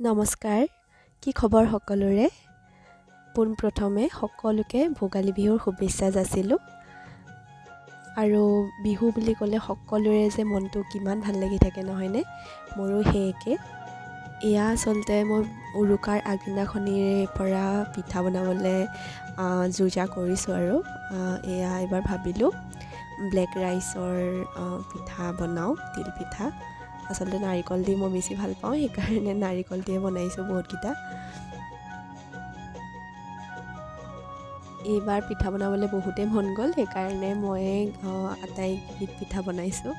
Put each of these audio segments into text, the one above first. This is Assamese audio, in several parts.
নমস্কাৰ, কি খবৰ সকলোৰে? পোনপ্ৰথমে সকলোকে ভোগালী বিহুৰ শুভেচ্ছা যাচিলোঁ। আৰু বিহু বুলি ক'লে সকলোৰে যে মনটো কিমান ভাল লাগি থাকে, নহয়নে? মোৰো সেই একে। এয়া আচলতে মই উৰুকাৰ আগদিনাখনিৰে পৰা পিঠা বনাবলৈ যো-জা কৰিছোঁ আৰু এয়া এইবাৰ ভাবিলোঁ ব্লেক ৰাইচৰ পিঠা বনাওঁ, তিল পিঠা। আচলতে নাৰিকল দি মই বেছি ভাল পাওঁ, সেইকাৰণে নাৰিকল দিয়ে বনাইছোঁ বহুতকেইটা। এইবাৰ পিঠা বনাবলৈ বহুতেই মন গ'ল, সেইকাৰণে মই আটাইকেইবিধ পিঠা বনাইছোঁ।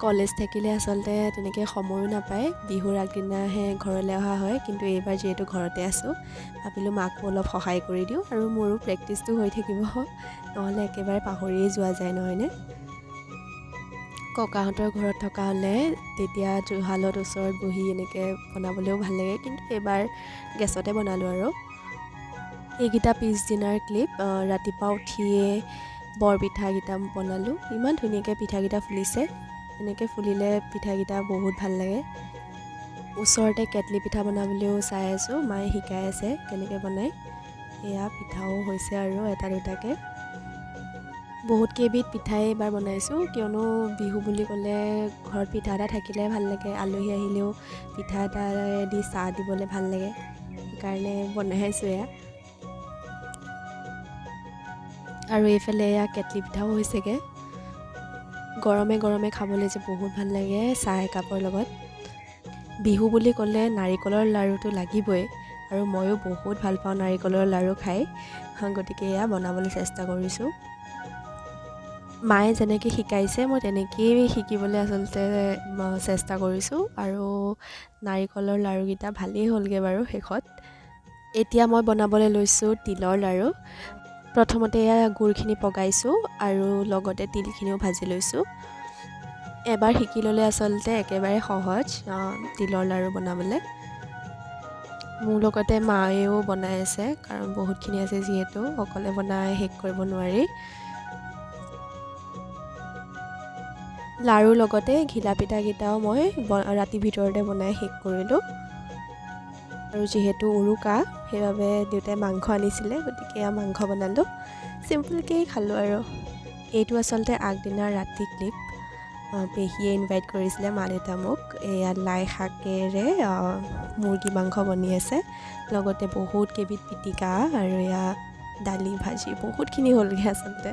কলেজ থাকিলে আচলতে তেনেকৈ সময়ো নাপায়, বিহুৰ আগদিনাহে ঘৰলৈ অহা হয়। কিন্তু এইবাৰ যিহেতু ঘৰতে আছোঁ, ভাবিলোঁ মাকো অলপ সহায় কৰি দিওঁ আৰু মোৰো প্ৰেক্টিচটো হৈ থাকিব, নহ'লে একেবাৰে পাহৰিয়ে যোৱা যায়, নহয়নে? ককাহঁতৰ ঘৰত থকা হ'লে তেতিয়া জুহালত ওচৰত বহি এনেকৈ বনাবলৈও ভাল লাগে, কিন্তু এইবাৰ গেছতে বনালোঁ। আৰু এইকেইটা পিছদিনাৰ ক্লিপ। ৰাতিপুৱা উঠিয়ে বৰপিঠাকেইটা বনালোঁ। ইমান ধুনীয়াকৈ পিঠাকেইটা ফুলিছে, এনেকৈ ফুলিলে পিঠাকেইটা বহুত ভাল লাগে। ওচৰতে কেটলি পিঠা বনাবলৈও চাই আছোঁ, মায়ে শিকাই আছে কেনেকৈ বনায়। এয়া পিঠাও হৈছে আৰু এটা দুটাকৈ। বহুত কেইবিধ পিঠাই এইবাৰ বনাইছোঁ, কিয়নো বিহু বুলি ক'লে ঘৰত পিঠা এটা থাকিলে ভাল লাগে, আলহী আহিলেও পিঠা এটা দি চাহ দিবলৈ ভাল লাগে, সেইকাৰণে বনাই আছোঁ এয়া। আৰু এইফালে এয়া কেটলি পিঠাও হৈছেগৈ। গৰমে গৰমে খাবলৈ যে বহুত ভাল লাগে চাহ একাপৰ লগত। বিহু বুলি ক'লে নাৰিকলৰ লাড়ুটো লাগিবই, আৰু ময়ো বহুত ভাল পাওঁ নাৰিকলৰ লাড়ু খাই, গতিকে এয়া বনাবলৈ চেষ্টা কৰিছোঁ। মায়ে যেনেকৈ শিকাইছে মই তেনেকৈয়ে শিকিবলৈ আচলতে চেষ্টা কৰিছোঁ। আৰু নাৰিকলৰ লাড়ুকেইটা ভালেই হ'লগৈ বাৰু শেষত। এতিয়া মই বনাবলৈ লৈছোঁ তিলৰ লাড়ু। প্ৰথমতে এয়া গুড়খিনি পগাইছোঁ আৰু লগতে তিলখিনিও ভাজি লৈছোঁ। এবাৰ শিকি ল'লে আচলতে একেবাৰে সহজ তিলৰ লাড়ু বনাবলৈ। মোৰ লগতে মায়েও বনাই আছে, কাৰণ বহুতখিনি আছে যিহেতু অকলে বনাই শেষ কৰিব নোৱাৰি। লাড়ুৰ লগতে ঘিলা পিঠাকেইটাও মই ৰাতিৰ ভিতৰতে বনাই শেষ কৰিলোঁ। আৰু যিহেতু উৰুকা, সেইবাবে দেউতাই মাংস আনিছিলে, গতিকে এয়া মাংস বনালোঁ, চিম্পলকৈয়ে খালোঁ। আৰু এইটো আচলতে আগদিনা ৰাতি ক্লিপ। পেহীয়ে ইনভাইট কৰিছিলে মা দেউতা মোক। এয়া লাই শাকেৰে মুৰ্গী মাংস বনি আছে, লগতে বহুত কেইবিধ পিটিকা আৰু এয়া দালি ভাজি, বহুতখিনি হ'লগৈ আচলতে।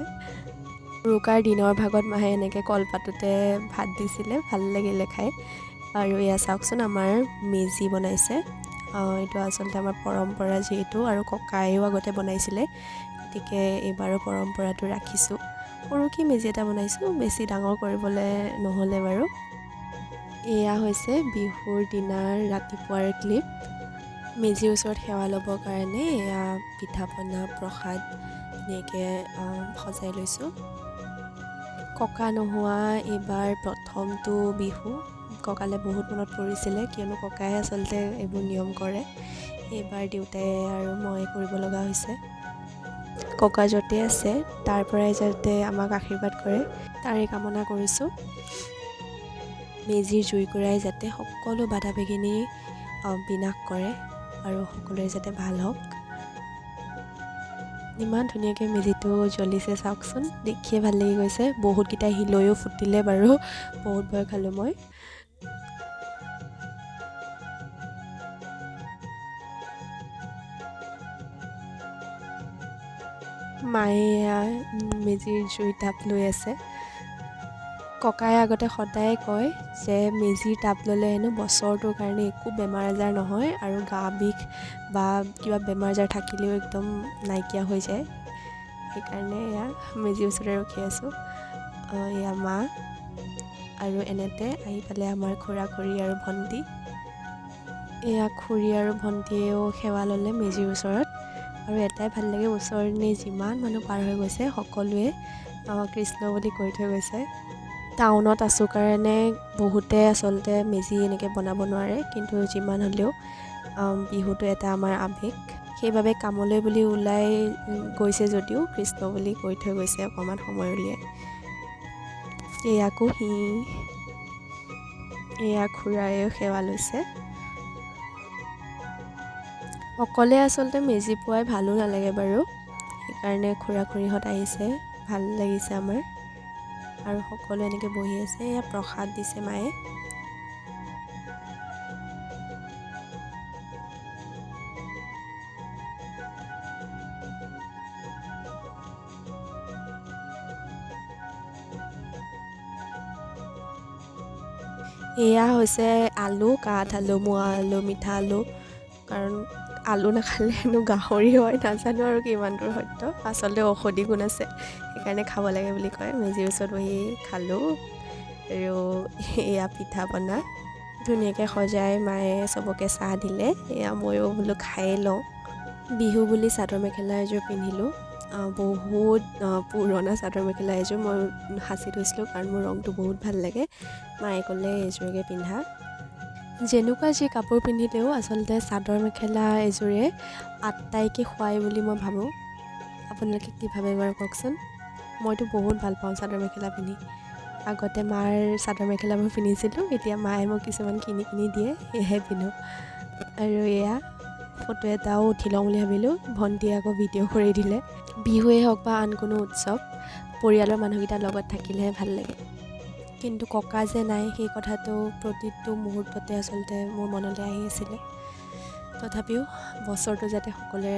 উৰুকাৰ দিনৰ ভাগত মায়ে এনেকৈ কলপাততে ভাত দিছিলে, ভাল লাগিলে খাই। আৰু এয়া চাওকচোন আমাৰ মেজি বনাইছে। এইটো আচলতে আমাৰ পৰম্পৰা যিহেতু, আৰু ককায়েও আগতে বনাইছিলে, গতিকে এইবাৰো পৰম্পৰাটো ৰাখিছোঁ। সৰুকৈ মেজি এটা বনাইছোঁ, বেছি ডাঙৰ কৰিবলৈ নহ'লে বাৰু। এয়া হৈছে বিহুৰ দিনাৰ ৰাতিপুৱাৰ ক্লিপ। মেজিৰ ওচৰত সেৱা ল'বৰ কাৰণে এয়া পিঠা পনা প্ৰসাদ ধুনীয়াকৈ সজাই লৈছোঁ। ককা নোহোৱা এইবাৰ প্ৰথমটো বিহু, ককালৈ বহুত মনত পৰিছিলে, কিয়নো ককাই আচলতে এইবোৰ নিয়ম কৰে। এইবাৰ দেউতাই আৰু মই কৰিব লগা হৈছে। ককা য'তে আছে তাৰ পৰাই যাতে আমাক আশীৰ্বাদ কৰে তাৰে কামনা কৰিছোঁ। মেজিৰ জুইকুৰাই যাতে সকলো বাধা বিঘিনি বিনাশ কৰে আৰু সকলোৰে যাতে ভাল হওক। ইমান ধুনীয়াকৈ মেজিটো জ্বলিছে চাওকচোন, দেখিয়ে ভাল লাগি গৈছে। বহুতকেইটা শিলৈও ফুটিলে বাৰু, বহুত ভয় খালোঁ মই। মায়ে মেজিৰ জুই তাপ লৈ আছে। ককায়ে আগতে সদায় কয় যে মেজিৰ তাপ ল'লে হেনো বছৰটোৰ কাৰণে একো বেমাৰ আজাৰ নহয় আৰু গা বিষ বা কিবা বেমাৰ আজাৰ থাকিলেও একদম নাইকিয়া হৈ যায়। সেইকাৰণে এয়া মেজিৰ ওচৰতে ৰখি আছোঁ। এয়া মা আৰু এনেতে আহি পালে আমাৰ খুৰা খুৰী আৰু ভণ্টি। এয়া খুৰী আৰু ভণ্টিয়েও সেৱা ল'লে মেজিৰ ওচৰত। আৰু এটাই ভাল লাগে, ওচৰতে যিমান মানুহ পাৰ হৈ গৈছে সকলোৱে কৃষ্ণ বুলি কৈ থৈ গৈছে। টাউনত আছোঁ কাৰণে বহুতে আচলতে মেজি এনেকৈ বনাব নোৱাৰে, কিন্তু যিমান হ'লেও বিহুটো এটা আমাৰ আৱেগ, সেইবাবে কামলৈ বুলি ওলাই গৈছে যদিও কৃষ্ণ বুলি কৈ থৈ গৈছে অকণমান সময় উলিয়াই। এয়া কুহি, এয়া খুৰায়েও সেৱা লৈছে। অকলে আচলতে মেজি পোৱাই ভালো নালাগে বাৰু, সেইকাৰণে খুৰা খুৰীহঁত আহিছে, ভাল লাগিছে আমাৰ। আৰু সকলোৱে এনেকৈ বহি আছে। এয়া প্ৰসাদ দিছে মায়ে। এয়া হৈছে আলু, কাঠ আলু, মোৱা আলু, মিঠা আলু। কাৰণ আলু নাখালে হেনো গাহৰি হয়, নাজানো আৰু কিমান দূৰ সত্য। আচলতে ঔষধি গুণ আছে, সেইকাৰণে খাব লাগে বুলি কয়। মেজিৰ ওচৰত বহি খালোঁ। আৰু এয়া পিঠা পনা ধুনীয়াকৈ সজাই মায়ে চবকে চাহ দিলে। এয়া ময়ো বোলো খায়ে লওঁ। বিহু বুলি চাদৰ মেখেলা এযোৰ পিন্ধিলোঁ। বহুত পুৰণা চাদৰ মেখেলা এযোৰ মই সাঁচি থৈছিলোঁ, কাৰণ মোৰ ৰংটো বহুত ভাল লাগে। মায়ে ক'লে এইযোৰকে পিন্ধা। যেনেকুৱা যি কাপোৰ পিন্ধিলেও আচলতে চাদৰ মেখেলা এযোৰে আটাইকে শুৱাই বুলি মই ভাবোঁ। আপোনালোকে কি ভাবে বাৰু কওকচোন? মইতো বহুত ভাল পাওঁ চাদৰ মেখেলা পিন্ধি। আগতে মাৰ চাদৰ মেখেলাবোৰ পিন্ধিছিলোঁ, এতিয়া মায়ে মোক কিছুমান কিনি কিনি দিয়ে, সেয়েহে পিন্ধোঁ। আৰু এয়া ফটো এটাও উঠি লওঁ বুলি ভাবিলোঁ, ভণ্টিয়ে আকৌ ভিডিঅ' কৰি দিলে। বিহুৱেই হওক বা আন কোনো উৎসৱ, পৰিয়ালৰ মানুহকেইটাৰ লগত থাকিলেহে ভাল লাগে। কিন্তু ককা যে নাই, সেই কথাটো প্ৰতিটো মুহূৰ্ততে আচলতে মোৰ মনলৈ আহি আছিলে। তথাপিও বছৰটো যাতে সকলোৰে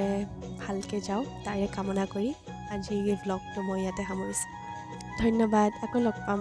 ভালকৈ যাওক তাৰে কামনা কৰি আজি এই ভ্লগটো মই ইয়াতে সামৰিছোঁ। ধন্যবাদ, আকৌ লগ পাম।